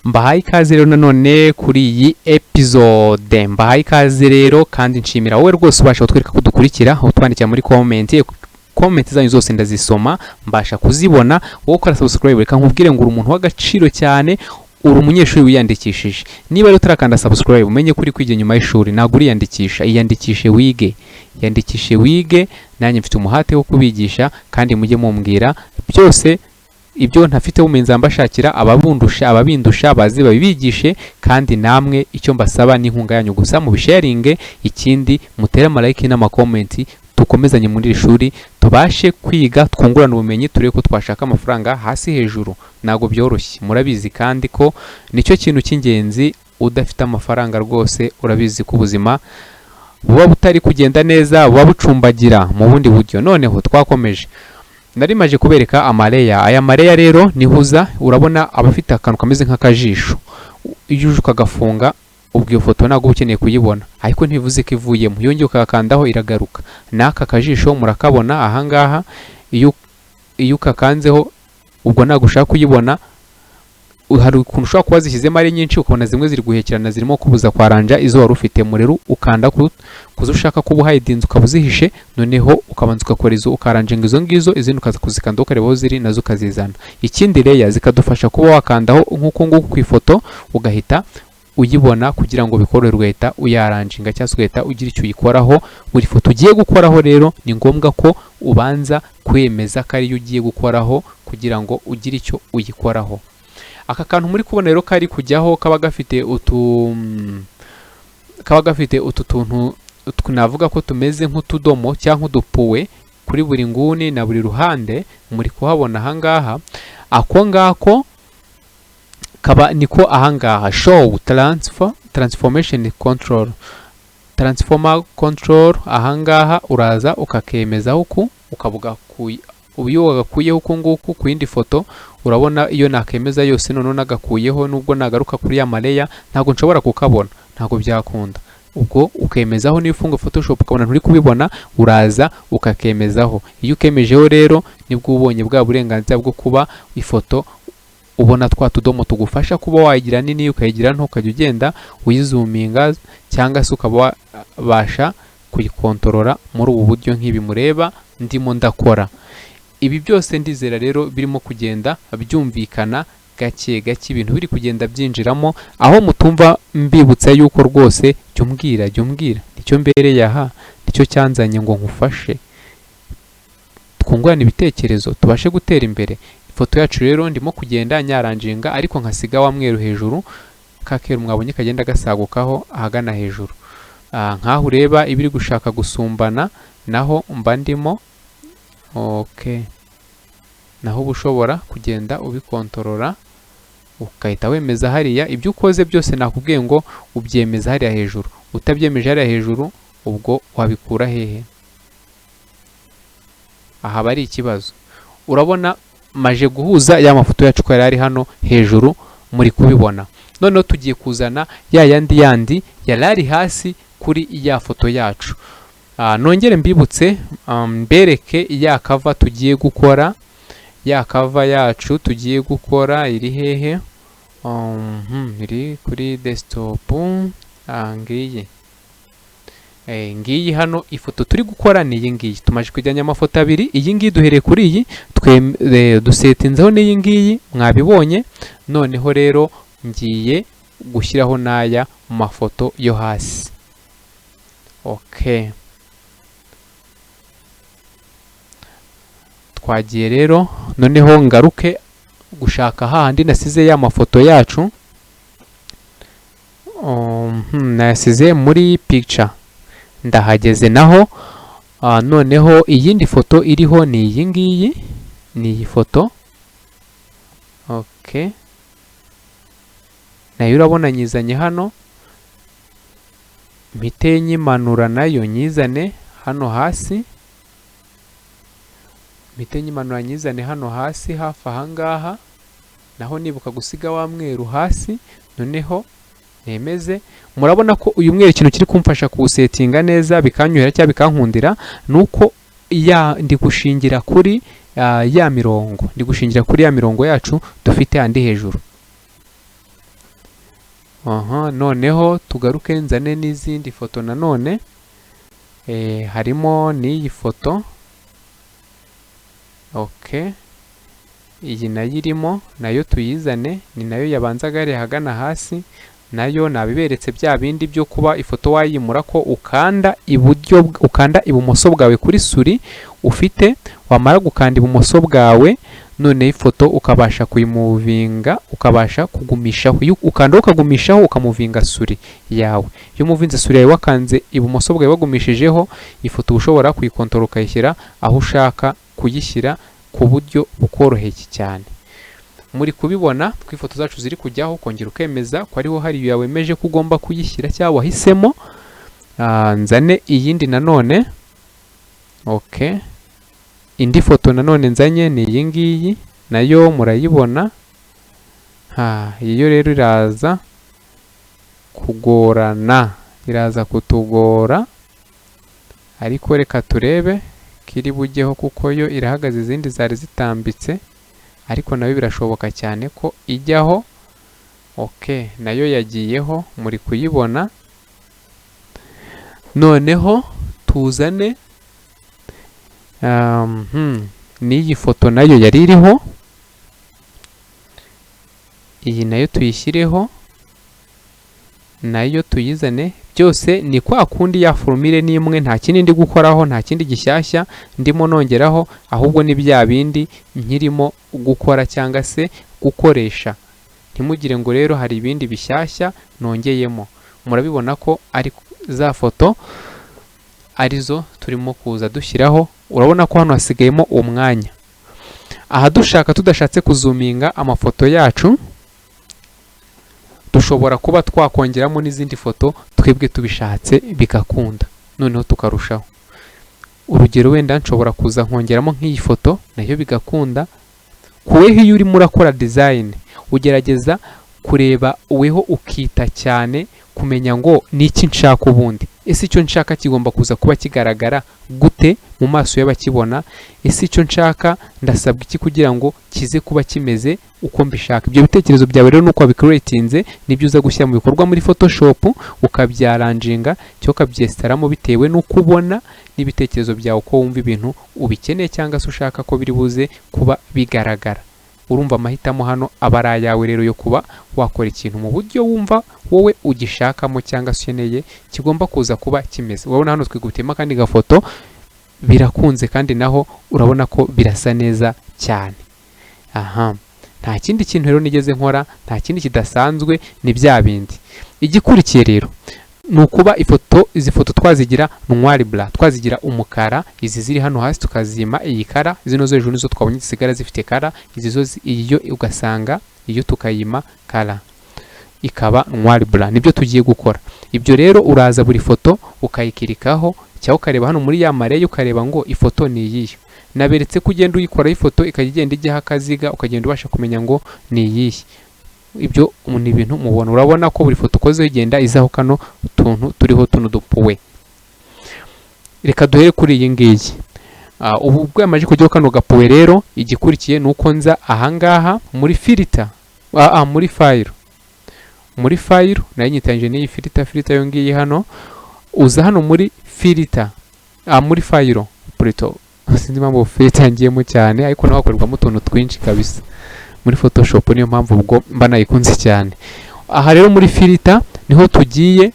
Mbahaye ikaze rero nanone kuri iyi episode. Mbahaye ikaze rero kandi nshimira wowe rwose ubasha kutwereka ko udukurikira, utwandikira muri comment. Comment zanyu zose ndazisoma, mbasha kuzibona. Wowe ukora subscribe, reka nkubwire ngo uri umuntu w'agaciro cyane, uri umunyeshuri wiyandikishije. Niba rero utarakanda subscribe, umenye ko uri kwiga nyuma y'ishuri, ntabwo uriyandikisha. Iyandikishe wige, iyandikishe wige. Nanjye mfite umuhate wo kubigisha, kandi mujye mumbwira byose ibyo ntafite ubumenyi, mbashakira ababundusha, ababindusha baze babibigishe. Kandi namwe icyo mbasaba ni inkunga yanyu gusa, mubisharinge, ikindi mutere amalike n'amakomenti, dukomezanye muri iri shuri, tubashe kwiga, twungurane ubumenyi, turebe ko twashaka amafaranga hasi hejuru. Ntabwo byoroshye, murabizi, kandi ko nicyo kintu cy'ingenzi. Udafite amafaranga rwose, urabizi ko ubuzima buba butari kugenda neza, buba bucumbagira mu bundi buryo. Noneho twakomeje, nari maje kubereka amalayer. Aya malayer rero nihuza, urabona aba afite akantu kameze nk'akajisho. Iyo uje ukagafunga, ubwo iyo foto ntabwo uba ukeneye kuyibona, ariko ntibivuze ko ivuyemo. Iyo wongeye ukagakandaho iragaruka. N'aka kajisho murakabona ahangaha, iyo ukakanzeho ubwo ntabwo ushaka kuyibona. Hari ukuntu ushobora kuba zishyizemo ari nyinshi, ukabona zimwe ziri guhekerana, zirimo kubuza kwaranja izo wari ufitemo. Rero ukanda kuzo ushaka kuba uhayidinze, ukaba uzihishe, noneho ukabanza ugakora izo, ukaranjinga izo ngizo, izindi ukaza kuzikanda ukareba aho ziri, nazo ukazizana. Ikindi, layer zikadufasha kuba wakandaho nk'uko nguku ku ifoto, ugahita uyibona kugira ngo bikorohere, ugahita uyaranjinga cyangwa se ugahita ugira icyo uyikoraho. Buri foto ugiye gukoraho rero ni ngombwa ko ubanza kwemeza ko ariyo ugiye gukoraho kugira ngo ugire icyo uyikoraho. Aka kantu muri kubona rero kari kujyaho kaba gafite utu tuntu navuga ko tumeze nk'utudomo cyangwa udupuwe kuri buri nguni na buri ruhande, muri kuhabona ahangaha. Ako ngako kaba niko ahangaha show transfer transformation control, transformer control. Ahangaha uraza ukakemezaho uku, ukabuga iyo wagakuyeho uku nguku ku yindi foto. Urabona iyo nakemeza yose, noneho nagakuyeho, nubwo nagaruka kuri ya malayer ntabwo nshobora kukabona, ntabwo byakunda. Ubwo ukemezaho, niba ufunga Photoshop ukabona nturi kubibona, uraza ukakemezaho. Iyo ukemejeho rero nibwo ubonye bwa burenganzira bwo kuba ifoto ubona twa tudomo tugufasha kuba wayigira nini, ukayigira nto, ukajya ugenda uyizuminga, cyangwa se ukaba wabasha kuyikontorora muri ubu buryo nk'ibi mureba ndimo ndakora. Ibi byose ndizera rero birimo kugenda byumvikana gake gake, ibintu biri kugenda byinjiramo. Aho mutumva, mbibutsa yuko rwose jya umbwira, jya umbwira, nicyo mbereye aha, nicyo cyanzanye ngo nkufashe, twungurane ibitekerezo, tubashe gutera imbere. Ifoto yacu rero ndimo kugenda nyaranjinga, ariko nkasiga wa mweru hejuru, ka keru mwabonye kagenda gasagukaho ahagana hejuru. Nk'aho ureba ibiri gushaka gusumbana, naho mba ndimo. Okay, naho uba ushobora kugenda ubikontorora, ugahita wemeza hariya. Ibyo ukoze byose nakubwiye ngo ubyemeza hariya hejuru. Utabyemeje hariya hejuru, ubwo wabikura hehe? Aha aba ari ikibazo. Urabona maje guhuza ya mafoto yacu ko yari ari hano hejuru, muri kubibona. Noneho tugiye kuzana ya yandi yandi yari ari hasi kuri ya foto yacu. Nongere mbibutse, mbereke ya cover tugiye gukora. Ya cover yacu tugiye gukora iri hehe? Iri kuri desktop. Ngiyi. Ngiyi hano ifoto turi gukora ni iyi ngiyi. Tumaze kujyanya amafoto abiri, iyi ngiyi duhereye kuri iyi, dusetinzeho n'iyi ngiyi, mwabibonye. Noneho rero ngiye gushyiraho n'aya mafoto yo hasi. Okay, twagiye rero. Noneho ngaruke gushaka hahandi nasize ya mafoto yacu. Nayasize muri picture, ndahageze naho. Noneho iyindi foto iriho ni iyi ngiyi, ni iyi foto. Okay, nayo urabona nyizanye hano, mpite nyimanura nayo nyizane hano hasi, mpite nyimanura nyizane hano hasi hafi ahangaha, naho nibuka gusiga wa mweru hasi. Noneho nemeze. Murabona ko uyu mweru, ikintu kiri kumfasha kuwusetinga neza bikanyuhira cyangwa bikankundira, ni uko ya ndi gushingira kuri ya mirongo, ndi gushingira kuri ya mirongo yacu dufite andi hejuru. Aha, noneho tugaruke nzane n'izindi foto nanone. Harimo n'iyi foto. Okay, iyi nayo irimo, nayo tuyizane, ni nayo yabanzaga yari ahagana hasi. Nayo nabiberetse, bya bindi byo kuba ifoto wayimura ko ukanda iburyo, ukanda ibumoso bwawe kuri souris ufite. Wamara gukanda ibumoso bwawe, noneho ifoto ukabasha kuyimovinga, ukabasha kugumishaho. Iyo ukanda ukagumishaho, ukamovinga souris yawe. Iyo umovinze souris yawe wakanze ibumoso bwawe wagumishijeho, ifoto uba ushobora kuyikontorora, ukayishyira aho ushaka kuyishyira ku buryo bukoroheye cyane. Muri kubibona ko ifoto zacu ziri kujyaho, ukongera ukemeza ko ariho hari yawe wemeje ko ugomba kuyishyira cyangwa wahisemo. Nzane iyindi nanone. Okay, indi foto nanone nzanye ni iyi ngiyi, nayo murayibona. Ha, iyo rero iraza kugorana, iraza kutugora, ariko reka turebe ko iri bujyeho, kuko yo irahagaze, izindi zari zitambitse, ariko nayo birashoboka cyane ko ijyaho. Okay, nayo yagiyeho, muri kuyibona. Noneho tuzane n'iyi foto nayo yari iriho, iyi nayo tuyishyireho, nayo tuyizane. Byose ni kwa kundi, ya formule ni imwe, nta kindi ndi gukoraho, nta kindi gishyashya ndimo nongeraho, ahubwo ni bya bindi nkirimo gukora cyangwa se gukoresha. Ntimugire ngo rero hari ibindi bishyashya nongeyemo. Murabibona ko ari za foto arizo turimo kuza dushyiraho. Urabona ko hano hasigayemo umwanya. Aha dushaka, tudashatse kuzuminga amafoto yacu, dushobora kuba twakongeramo n'izindi foto twebwe tubishatse bigakunda, noneho tukarushaho. Urugero, wenda nshobora kuza nkongeramo nk'iyi foto, nayo bigakunda. Kuweho iyo urimo urakora design, ugerageza kureba weho, ukita cyane kumenya ngo ni iki nshaka ubundi. Ese icyo nshaka kigomba kuza kuba kigaragara gute mu maso y'abakibona? Ese icyo nshaka ndasabwa iki kugira ngo kize kuba kimeze uko mbishaka? Ibyo bitekerezo byawe rero nuko wabicreatinze, nibyo uza gushyira mu bikorwa muri Photoshop, ukabyaranjinga cyangwa ukabyesitaramo bitewe n'uko ubona n'ibitekerezo byawe, uko wumva ibintu ubikeneye cyangwa se ushaka ko biri buze kuba bigaragara. Urumva amahitamo hano aba ari ayawe rero yo kuba wakora ikintu mu buryo wumva wowe ugishakamo cyangwa se ukeneye kigomba kuza kuba kimeze. Urabona hano twigutiyemo akandi gafoto, birakunze, kandi naho urabona ko birasa neza cyane. Aha nta kindi kintu rero nigeze nkora, nta kindi kidasanzwe, ni bya bindi. Igikurikiye rero ni ukuba ifoto, izi foto twazigira noir blanc, twazigira umukara. Izi ziri hano hasi tukazima iyi color, zino zo hejuru nizo twabonye zisigara zifite color. Izi zo iyo ugasanga iyo tukayima color ikaba noir blanc. Nibyo tugiye gukora. Ibyo rero uraza buri foto ukayikirikaho, cyangwa ukareba hano muri ya ma layer, ukareba ngo ifoto ni iyihe. Naberetse ko ugenda uyikoraho ifoto ikajya igenda ijyaho akaziga, ukagenda ubasha kumenya ngo ni iyihe. Ibyo ni ibintu mubona. Urabona ko buri foto ukozeho igenda izaho kano tuntu turiho tuno dupuwe. Reka duhere kuri iyi ngiyi. Ubu ubwo yamaze kujyaho kano gapuwe rero, igikurikiye ni uko nza ahangaha muri filter, muri file. Muri file nayo nyitangije n'iyi filter. Filter yo ngiyi hano. Uza hano muri filter, muri file plutôt. Sinzi impamvu filter ngiyemo cyane, ariko naho hakorerwamo utuntu twinshi kabisa muri Photoshop, niyo mpamvu ubwo mba nayikunze cyane. Aha rero muri filter niho tugiye.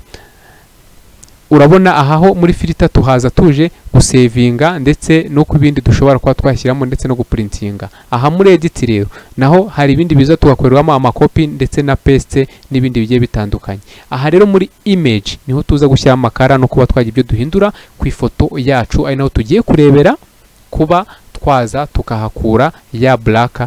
Urabona aha ho muri filter tuhaza tuje gusevinga ndetse no ku bindi dushobora kuba twashyiramo ndetse no guprintinga. Aha muri edit rero naho hari ibindi biza tugakorerwamo amakopi ndetse na paste n'ibindi bigiye bitandukanye. Aha rero muri image niho tuza gushyira ama color no kuba twagira ibyo duhindura ku ifoto yacu, ari naho tugiye kurebera kuba twaza tukahakura ya black,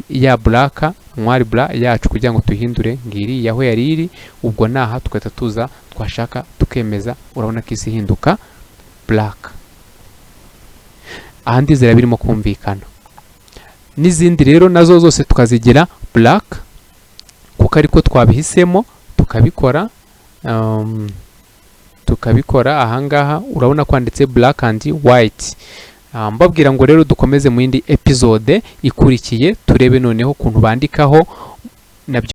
ya black noir blanc yacu kugira ngo tuhindure. Ngiri aho yari iri, ubwo naha tugahita tuza twashaka tukemeza. Urabona ko isi ihinduka black. Aha ndizera birimo kumvikana. N'izindi rero nazo zose tukazigira black kuko ariko twabihisemo, tukabikora tukabikora. Ahangaha urabona ko handitse black and white. Mbabwira ngo rero dukomeze mu yindi episode ikurikiye, turebe noneho ukuntu bandikaho nabyo.